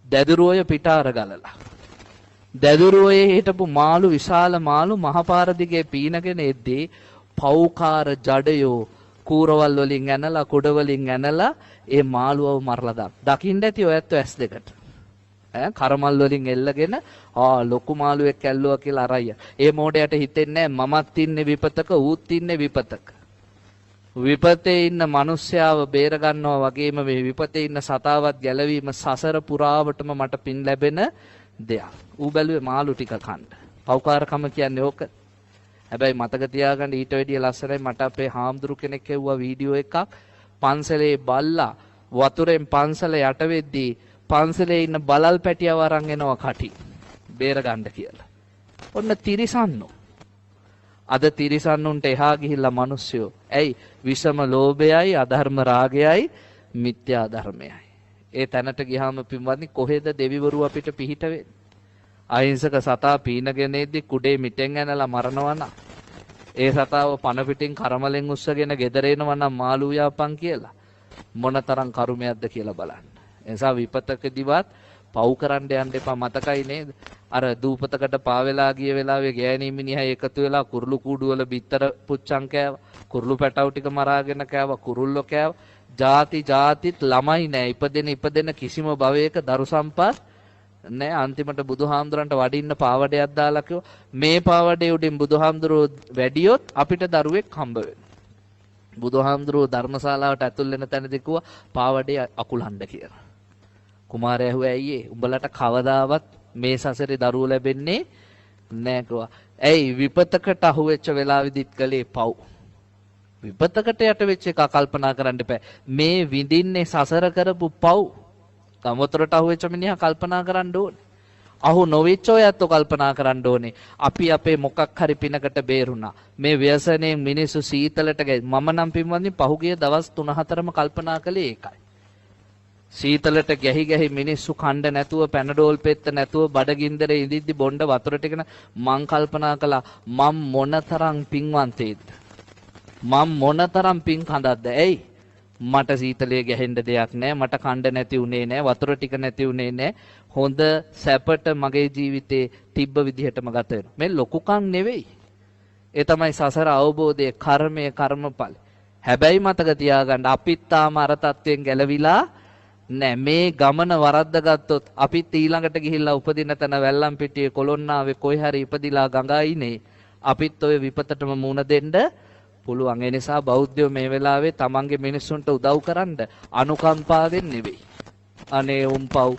දැදුරු ඔය පිටාර ගලලා. දැදුරු ඔයේ හිටපු මාළු විශාල මාළු මහපාර දිගේ පීනගෙන එද්දී පව්කාර ජඩයෝ කූරවල් වලින් ඇනලා කුඩ වලින් ඇනලා ඒ මාළුවව මරලා දාන. දකින්න ඇති ඔයත් ඇස් දෙකට. ඈ කරමල් වලින් එල්ලගෙන ආ ලොකු මාළුවෙක් ඇල්ලුවා කියලා අරయ్య. ඒ මෝඩයට හිතෙන්නේ මමත් ඉන්නේ විපතක ඌත් ඉන්නේ විපතක. විපතේ ඉන්න මිනිස්යාව බේර ගන්නවා වගේම මේ විපතේ ඉන්න සතාවත් ගැලවීම සසර පුරාවටම මට පින් ලැබෙන දෙයක්. ඌ බැලුවේ මාළු ටික කන්න. පව්කාරකම කියන්නේ ඕක. හැබැයි මතක තියාගන්න ඊට වැඩිය ලස්සනයි මට අපේ හාමුදුරු කෙනෙක් එව්වා වීඩියෝ එකක්. පන්සලේ බල්ලා වතුරෙන් පන්සල යට වෙද්දී පන්සලේ ඉන්න බලල් පැටියව අරන් එනවා කටි බේර ගන්න කියලා. ඔන්න තිරිසන්නෝ. අද තිරිසන්නුන්ට එහා ගිහිල්ලා මිනිස්සුયો. ඇයි? විෂම ලෝභයයි, අධර්ම රාගයයි, මිත්‍යා ධර්මයයි. ඒ තැනට ගියාම පින්වත්නි කොහෙද දෙවිවරු අපිට පිහිට වෙන්නේ? අහිංසක සතා පීනගෙන එද්දි කුඩේ මිටෙන් ඇනලා මරනවා නම්, ඒ සතාව පන පිටින් කරමලෙන් උස්සගෙන ගෙදර එනවා නම් මාළු යාපන් කියලා මොනතරම් කරුමයක්ද කියලා බලන්න. ඒ නිසා විපතකදීවත් පව් කරන්න යන්න එපා. මතකයි නේද? අර දූපතකට පාවෙලා ගිය වෙලාවේ ගෑණි මිනිහා එකතු වෙලා කුරුළු කූඩු වල බිත්තර පුච්චන් කෑවා. කුරුළු පැටවු ටික මරාගෙන කෑවා. කුරුල්ලෝ කෑවා. ජාති ජාතිත් ළමයි නෑ. ඉපදෙන ඉපදෙන කිසිම භවයක දරු සම්පත් නෑ. අන්තිමට බුදුහාමුදුරන්ට වඩින්න පාවඩයක් දාලා කිව්වා මේ පාවඩේ උඩින් බුදුහාමුදුරුවෝ වැඩියොත් අපිට දරුවෙක් හම්බ වෙනවා. බුදුහාමුදුරුවෝ ධර්මශාලාවට ඇතුල් වෙන තැනදී කිව්වා පාවඩේ අකුලන්න කියලා. කුමාරයා ඇහුවා ඇයි ඒ? උඹලට කවදාවත් මේ සසරේ දරුවෝ ලැබෙන්නේ නෑ කිව්වා. ඇයි විපතකට අහු වෙච්ච වෙලාවෙදිත් කළේ පව්. විපතකට යට වෙච්ච එක කල්පනා කරන්න එපා. මේ විඳින්නේ සසර කරපු පව්. ගම් වතුරට අහු වෙච්ච මිනිහා කල්පනා කරන්න ඕනේ. අහු නොවෙච්ච ඔයත් කල්පනා කරන්න ඕනේ. අපි අපේ මොකක් හරි පිනකට බේරුණා. මේ ව්‍යසනයෙන් මිනිස්සු සීතලට ගියා. මම නම් පින්වත්නි පහුගිය දවස් 3-4ම කල්පනා කළේ ඒකයි. සීතලට ගැහි ගැහි මිනිස්සු කණ්ඩ නැතුව පැනඩෝල් පෙත්ත නැතුව බඩගින්දරේ ඉඳිද්දි බොණ්ඩ වතුර ටිකන මං කල්පනා කළා මං මොනතරම් පින්වන්තයෙක්ද? මං මොනතරම් පින් කඳක්ද? ඇයි? මට සීතලයේ ගැහෙන්න දෙයක් නෑ, මට කණ්ඩ නැති උනේ නෑ, වතුර ටික නැති උනේ නෑ. හොඳ සැපට මගේ ජීවිතේ තිබ්බ විදිහටම ගත වෙනවා. මේ ලොකුකම් නෙවෙයි. ඒ තමයි සසර අවබෝධයේ කර්මය කර්මඵල. හැබැයි මතක තියාගන්න අපිත් තාම අර තත්වයෙන් ගැලවිලා නෑ. මේ ගමන වරද්දගත්තොත් අපිත් ඊළඟට ගිහිල්ලා උපදින තැන වැල්ලම්පිටියේ කොළොන්නාවේ කොයි හරි ඉපදිලා ගඟා ඉනේ අපිත් ඔය විපතටම මුණ දෙන්න පුළුවන්. ඒ නිසා බෞද්ධයෝ මේ වෙලාවේ තමන්ගේ මිනිස්සුන්ට උදව් කරන්න අනුකම්පාවෙන් නෙවෙයි. අනේ උන් පව්.